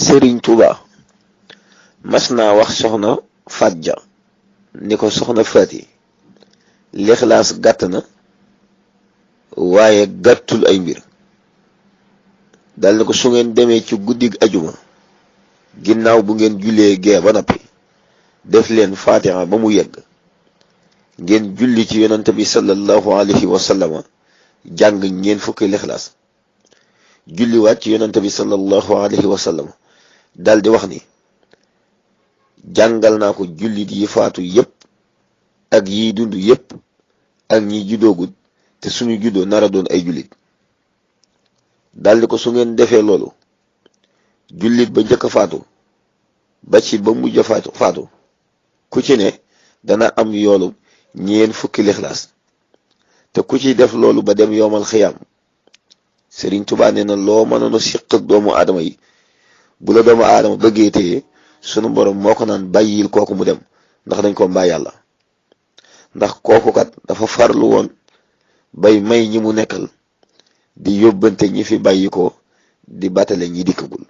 Serigne Touba mas naa wax soxna Fadja ni ko soxna Fati lixlaas gàtt na waaye gàttul ay mbir dal ni ko su ngeen demee ci guddig ajuma ginnaaw bu ngeen jullee gee ba noppi def leen fatiha ba mu yegg ngeen julli ci yonante bi sallallahu alayhi wa sallama jàng ñeen fukki lixlaas julliwaat ci yonante bi sallallahu alayhi wa sallama dal di wax ni jàngal naa ko jullit yi faatu yépp ak yiy dund yépp ak ñi juddoogut te suñu juddoo nara doon ay jullit daldi ko su ngeen defee loolu jullit ba njëkk a faatu ba ci ba mujj a faatu ku ci ne dana am yoolu ñeen fukki lixlaas te ku ci def loolu ba dem yowmal xiyaam Serigne Touba nee na loo mënoon a siq ak doomu aadama yi bu la doomu aadama bëggee téye sunu borom moo ko naan bàyyil kooku mu dem ndax dañ ko mbaa yàlla ndax kooku kat dafa farlu woon bay may ñi mu nekkal di yóbbante ñi fi bàyyi ko di batale ñi dikkagul